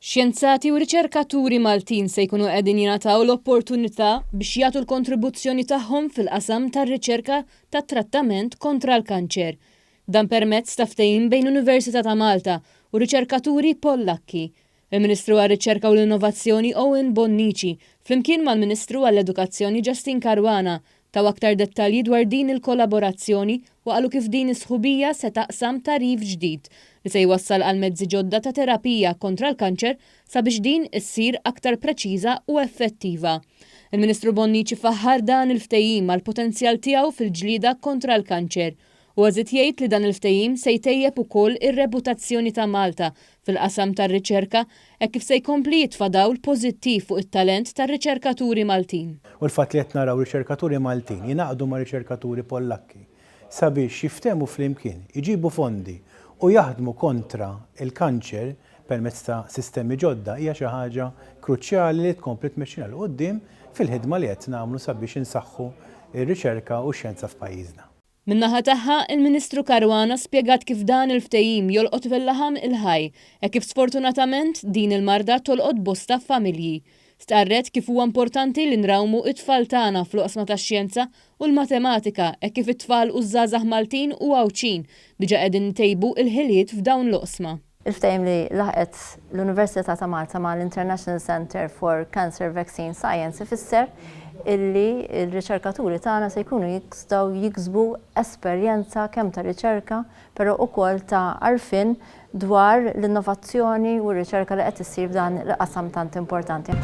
Xjenzati u riċerkaturi Maltin se jkunu qegħdin jingħataw l-opportunità biex jagħtu l-kontribuzzjoni tagħhom fil-qasam tar-riċerka tat-trattament kontra l-kanċer. Dan permezz ta' ftehim bejn l-Università ta' Malta u riċerkaturi Pollakki. Il-Ministru għar-Riċerka u l-Innovazzjoni Owen Bonnici flimkien mal-Ministru għall-Edukazzjoni Justyne Caruana Taw aktar dettalji dwar din il-kollaborazzjoni u qalu kif din is-sħubija se taqsam tagħrif ġdid li se jwassal għal mezzi ġodda ta' terapija kontra l-kanċer sabiex din issir aktar preċiża u effettiva. Il-Ministru Bonnici faħħar dan il-ftehim għall-potenzjal tiegħu fil-ġlieda kontra l-kanċer. Huwa żied jgħid li dan il-ftehim se jtejjeb ukoll ir-reputazzjoni ta' Malta fil-qasam tar-riċerka hekk kif se jkompli jitfa' dawl pożittiv fuq it-talent tar-riċerkaturi Maltin. U l-fatt li qed naraw riċerkaturi Maltin jingħaqdu ma' riċerkaturi Pollakki sabiex jiftehmu flimkien, iġibu fondi u jaħdmu kontra l-kanċer permezz ta' sistemi ġodda hija xi ħaġa kruċjali li tkompli tmexxina 'l quddiem fil-ħidma li qed nagħmlu sabiex insaħħu r-riċerka u x-xjenza f'pajjiżna. Min-naħa tagħha, il-Ministru Caruana spjegat kif dan il-ftehim jolqot fil-laħam il-ħaj, hekk kif sfortunatament din il-marda tolqot bosta familji. Stqarret kif huwa importanti li nrawmu t-tfal tagħna fl-oqsma tax-xjenza u l-matematika hekk kif it-tfal u ż-żgħażagħ Maltin u Għawdxin diġà qegħdin itejbu l-ħiliet f'dawn l-oqsma. Il-ftehim li laħqet l-Università ta' Malta ma' l-International Centre for Cancer Vaccine Science ifisser illi l-riċerkaturi tagħna se jkunu jistgħu jiksbu esperjenza kemm ta' riċerka però ukoll ta' għarfien dwar l-innovazzjoni u r-riċerka li qed issir f'dan il-qasam tant importanti.